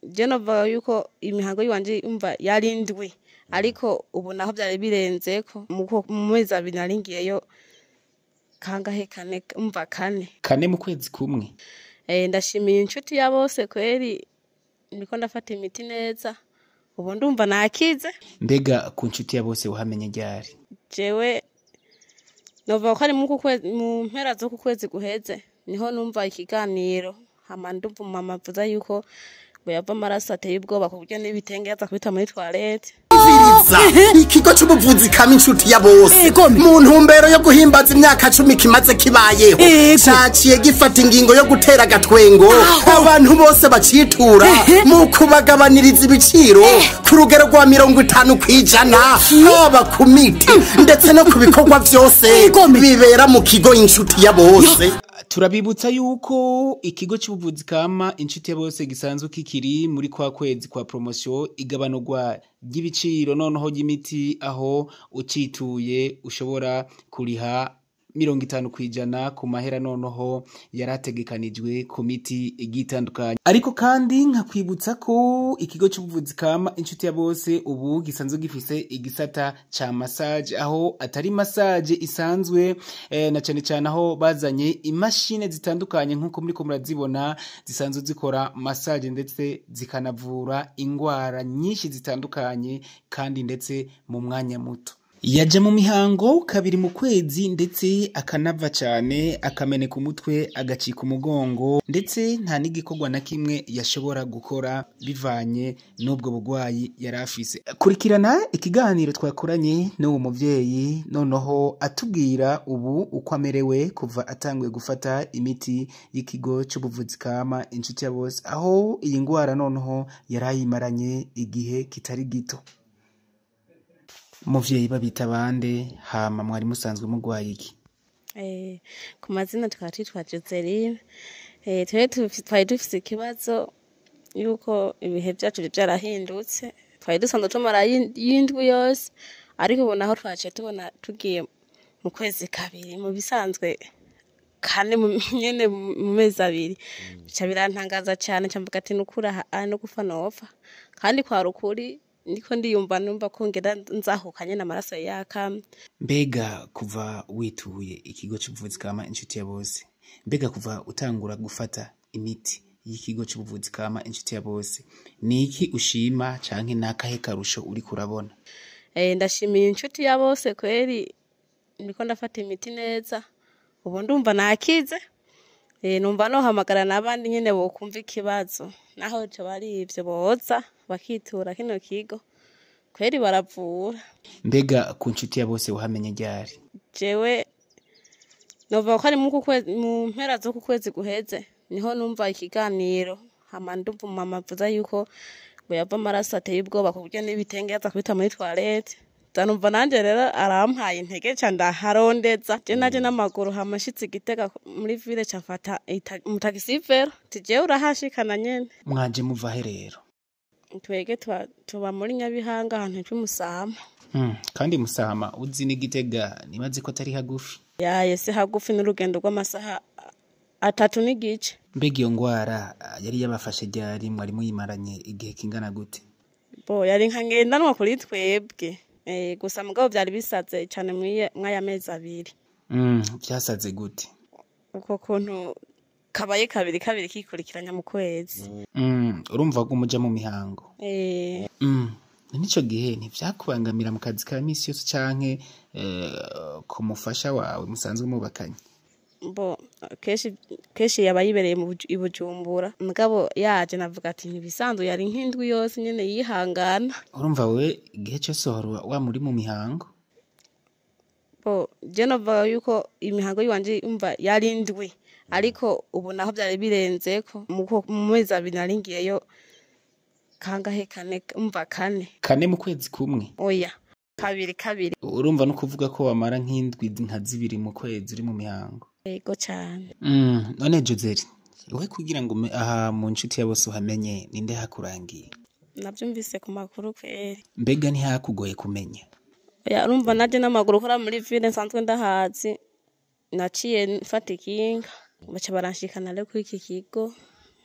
Je novuga yuko imihango yiwanje umva yari indwi, ariko ubu naho vyari birenzeko. Mu mezi 2 nari ngiyeyo kangahe? Kane, umva kane. Kane mu kwezi kumwe. Ndashimiye Inshuti ya Bose kweri, ndiko ndafata imiti neza, ubu ndumva nakize. Mbega ku Nshuti ya Bose wahamenye ryari? Jewe novuga ko ari mu mpera z'uku kwezi guheze niho numva ikiganiro, hama ndumva umumama avuza yuko ngo yava amaraso ateye ubwoba, ku buryo n'ibitenge yaza kubita muri toilette. Umviriza, ikigo c'ubuvuzi kama Inshuti ya Bose, mu ntumbero yo guhimbaza imyaka 10 kimaze kibayeho, caciye gifata ingingo yo gutera agatwengo abantu bose bacitura mu kubagabaniriza ibiciro ku rugero rwa 50%, haba ku miti ndetse no ku bikorwa vyose bibera mu kigo Inshuti ya Bose. Turabibutsa yuko ikigo c'ubuvuzi kama Inshuti ya Bose gisanzwe kikiri muri kwa kwezi kwa promotion, igabanurwa ry'ibiciro noneho ry'imiti, aho ucituye ushobora kuriha 50% ku mahera noneho yarategekanijwe ku miti igiye itandukanye. Ariko kandi nkakwibutsa ko ikigo c'ubuvuzi kama Inshuti ya Bose ubu gisanzwe gifise igisata ca massage, aho atari massage isanzwe, na cane cane aho bazanye imashine zitandukanye nk'uko muriko murazibona, zisanzwe zikora massage ndetse zikanavura ingwara nyinshi zitandukanye, kandi ndetse mu mwanya muto. Yaja mu mihango kabiri mu kwezi, ndetse akanava cane, akameneka umutwe, agacika umugongo, ndetse nta n'igikorwa na kimwe yashobora gukora bivanye n'ubwo bugwayi yari afise. Kurikirana ikiganiro twakoranye n'uwo muvyeyi, noneho atubwira ubu uko amerewe kuva atanguye gufata imiti y'ikigo c'ubuvuzi kama Inshuti ya Bose, aho iyi ngwara noneho yarayimaranye igihe kitari gito. Muvyeyi, babita bande? Hama mwari musanzwe mugwaye iki? Ku mazina tukaba twitwa Joseline. Twari dufise ikibazo yuko ibihe vyacu vyarahindutse. Twari dusanzwe tumara y'indwi yose, ariko ubu naho twaciye tubona tugiye mu kwezi kabiri, mu bisanzwe kane nyene mu mezi 2. Bica birantangaza cane, nca mvuga ati nukuri aha no gupfa nopfa. Kandi kwari ukuri, ndiko ndiyumva numva ko ngenda nzahuka nyene amaraso yakamye. Mbega kuva wituye ikigo c'ubuvuzi kama Inshuti ya Bose, mbega kuva utangura gufata imiti y'ikigo c'ubuvuzi kama Inshuti ya Bose, ni iki ushima canke nakahe karusho uriko urabona? Ndashimiye Inshuti ya Bose kweri, ndiko ndafata imiti neza, ubu ndumva nakize. Numva nohamagara n'abandi nyene bokumva ikibazo, naho coba ari ivyo, boza bakitura kino kigo kweri, baravura. Mbega ku Nshuti ya Bose wahamenye ryari? Jewe novuga ko ari mu mpera z'uku kwezi guheze niho numva ikiganiro, hama ndumva umumama avuza yuko ngo yava amaraso ateye ubwoba, ku buryo n'ibitenge yaza kubita muri toilette. Numva nanje rero arampaye intege, ca ndaharondeza. Je naje n'amaguru, hama nshitse Igitega muri ville ca mfata umutagisi vélo, ti jewe urahashikana nyene. Mwaje muva he rero? Twege tuba muri Nyabihanga, ahantu hitwa Musama. Kandi Musama uzi n'Igitega nibaze ko atari hagufi. Yaye, si hagufi, n'urugendo rw'amasaha 3 n'igice. Mbega iyo ngwara yari yabafashe ryari? Mwari muyimaranye igihe kingana gute? Bo yari nka ngendanwa kuri twebwe. Gusa mugabo vyari bisaze cane mw'aya mezi 2. Vyasaze gute? Uko kuntu kabaye kabiri kabiri kikurikiranya mu kwezi. Urumva ko muja mu mihango. Eh. Nico gihe ntivyakubangamira mu kazi ka misi yose canke ku mufasha wawe musanzwe mubakanye? Bo kenshi kenshi yaba yibereye i Bujumbura, mugabo yaje navuga ati ntibisanzwe, yari nk'indwi yose nyene yihangana. Urumva wewe igihe cose wahora wa muri mu mihango? Bo je novuga yuko imihango yiwanje umva yari indwi, ariko ubu naho vyari birenzeko. Mu mezi 2 nari ngiyeyo kangahe? Kane, umva kane. Kane mu kwezi kumwe? Oya, kabiri kabiri. Urumva no kuvuga ko wamara nk'indwi nka zibiri mu kwezi uri mu mihango. Yego cane. None Joseli, we kugira ngo aha mu Nshuti ya Bose uhamenye, ninde hakurangiye? Navyumvise ku makuru kweri. Mbega ntihakugoye kumenya? Oya, urumva naje n'amaguru, ukora muri ville nsanzwe ndahazi, naciye mfata ikinga, baca baranshikana rero kuri iki kigo.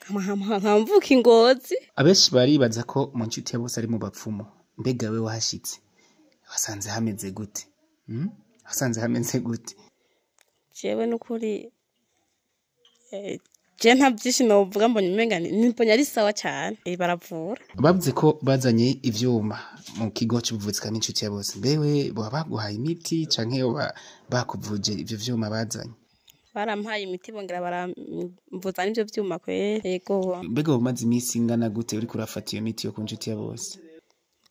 Nkamvuka ingozi. Abenshi baribaza ko mu nshuti ya bose ari mu bapfumu. Mbega we wahashitse wasanze hameze gute? Wasanze hameze gute? Jewe n'ukuri je nta byinshi novuga, mbonye umenga mbonye ari sawa cyane, baravura. Bavuze ko bazanye ivyuma mu kigo c'ubuvuzi kandi inshuti ya bose. Mbewe boba baguhaye imiti canke boba bakuvuje ivyo vyuma bazanye? Barampaye imiti bongera baramvuza n'ivyo vyuma kweri. Yego. Mbega umaze iminsi ingana gute uriko urafata iyo miti yo ku nshuti ya bose?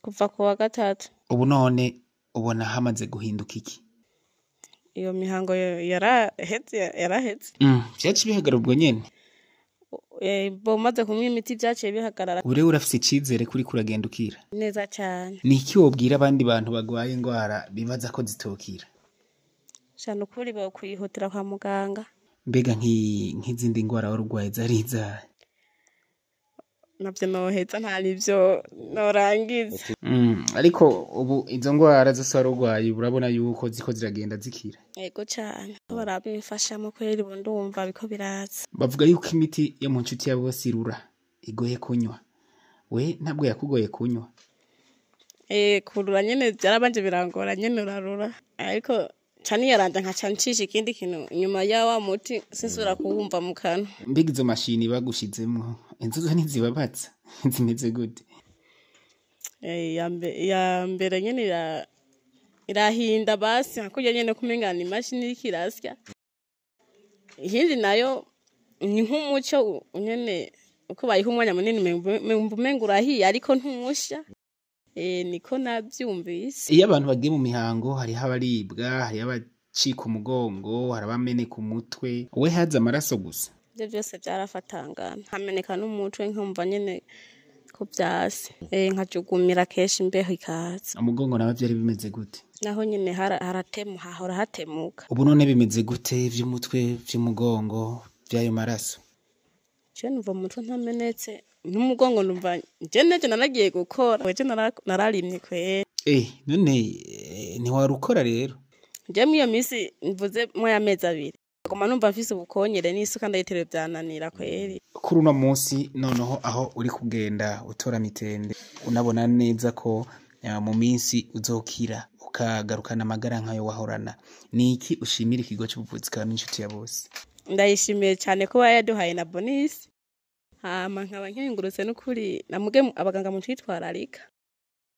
Kuva ku wa gatatu. Ubu none ubona hamaze guhinduka iki? Iyo mihango yaraheze, yaraheze. Vyaciye bihagarara ubwo nyene? Bo maze kunywa imiti vyaciye bihagarara. Ubu rero urafise icizere ko uriko uragenda ukira? Neza cane. Ni iki wobwira abandi bantu bagwaye ingwara bibaza ko zitokira? Sha nukuri bokwihutira kwa muganga. Mbega nk'izindi ngwara wari urwaye zari izahe? Navyo noheza nta nivyo norangiza. Ariko ubu izo ngwara zose wari urwaye urabona yuko ziko ziragenda zikira? Yego cane. Barabimfashamo kweri, ubu ndumva biko biraza. Bavuga yuko imiti yo mu nshuti ya bose irura, igoye kunywa. We ntabwo yakugoye kunywa? Kurura nyene vyarabanje birangora nyene, urarura. Ariko ca niyaranja nkaca ncisha ikindi kintu nyuma ya wa muti, sinsubira kuwumva mu kanwa. Mbega izo mashini bagushizemwo, inzozo ntizibabaza? Zimeze gute? Iya mbere nyene irahinda basi, nka kurya nyene kumenga ni imashini iriko irasya. Iyindi nayo ni nk'umuco nyene, uko bayiha umwanya munini wumva umenga urahiye ariko ntusha. Niko navyumvise. Iyo abantu bagiye mu mihango hariho abaribwa, hariho abacika umugongo, hari abameneka umutwe. We haza amaraso gusa? Ivyo vyose vyarafatangana, hameneka n'umutwe nkumva nyene ko vyase. Nkajugumira kenshi imbeho ikaza. Umugongo nawe vyari bimeze gute? Naho nyene hahora hatemuka. Ubu none bimeze gute vy'umutwe, vy'umugongo, vy'ayo maraso? Je numva umutwe ntamenetse, n'umugongo numva je nejo naragiye gukora, ejo nararimye kweri. None ntiwari ukora rero? Je mw'iyo misi mvuze mwo y'amezi abiri, nguma numva mfise ubukonyere n'isuka ndayiteruye vyananira kweri. Kuri uno munsi noneho aho uri kugenda utora mitende, unabona neza ko mu minsi uzokira ukagarukana amagara nkayo wahorana. Ni iki ushimira ikigo c'ubuvuzi kama inshuti ya bose? Ndayishimiye cane ko yaduhaye na bonus. Hama nkaba nkengurutse n'ukuri namuge abaganga mutwitwararika.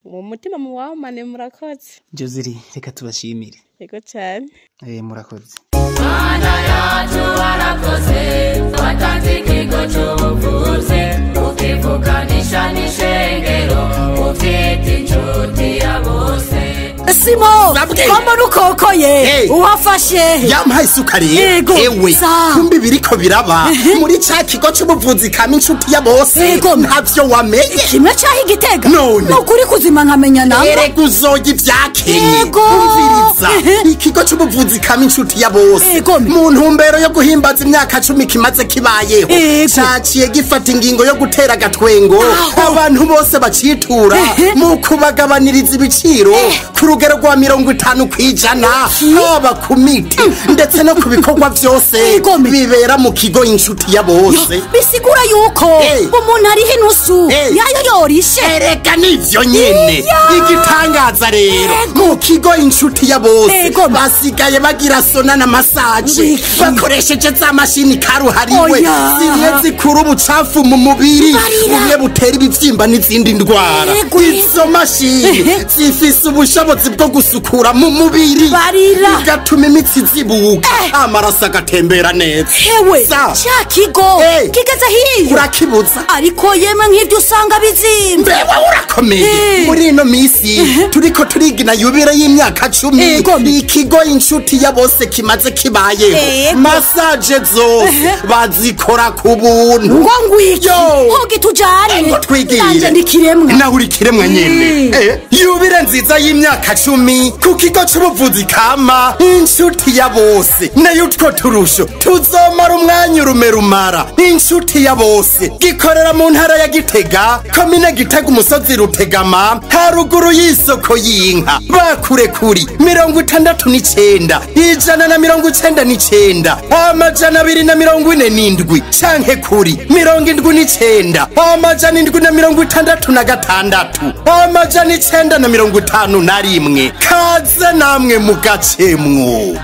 Mu mutima muwamane murakoze. Josely, reka tubashimire. Yego cane. Murakoze. Mana yacu warakoze, watanze ikigo c'ubuvuzi, ukivukanisha n'ishengero, uvyita inshuti ya bose. Simo, Sabwe. ko mbona ukokoye, Hey. uwafashe Yampaye isukari. Yego. Ewe, Sa. kumbe biriko biraba muri ca kigo c'ubuvuzi kama inshuti ya bose. Yego. Ntavyo wamenye? Kimwe caho igitega. None. Nukuri kuzima nkamenya namba. Erega uzoya ivyakenye. Yego. Umviriza, ikigo c'ubuvuzi kama inshuti ya bose, Yego. mu ntumbero yo guhimbaza imyaka 10 kimaze kibayeho, Yego. caciye gifata ingingo yo gutera agatwengo abantu bose bacitura mu kubagabaniriza ibiciro ku rugero rwa 50%, haba ku miti ndetse no ku bikorwa vyose Yego. bibera mu kigo inshuti ya bose. Bisigura yuko umuntu ariho inusu yayo yorishe. Erega nivyo nyene. Igitangaza rero, mu kigo inshuti ya bose Yego. basigaye bagira sauna na massage Wiki. bakoresheje za mashini karuhariwe Oya. zimwe zikura ubucafu mu mubiri, Barira. bumwe butera ibivyimba n'izindi ndwara. Yego. Izo mashini zifise ubushobozi bwo gusukura mu mubiri, Barira. bigatuma imitsi zibuka, amaraso agatembera neza. Hewe, Sa. ca kigo kigeze hiyo. Urakibuza. Ariko yemwe nk'ivyo usanga bizimvye. Mbewe urakomeye. Muri ino misi turiko turigina yubire y'imyaka 10 Yego. ikigo inshuti ya bose kimaze kibayeho, massage zose bazikora ku buntu. Ngo ngwiki? Yo. Hogi tujane. Ngo twigire. Nanje ndi kiremwa. Nawe uri kiremwa nyene. Yubire nziza y'imyaka y'imyaka 10 ku kigo c'ubuvuzi kama Inshuti ya Bose. Nayo utwo turusho tuzomara umwanya urume rumara. Inshuti ya Bose gikorera mu ntara ya Gitega, komine Gitega, umusozi Rutegama, haruguru y'isoko y'inka. Bakure kuri 69 199 247 canke kuri 79 766 951. Kaze namwe mugacemwo.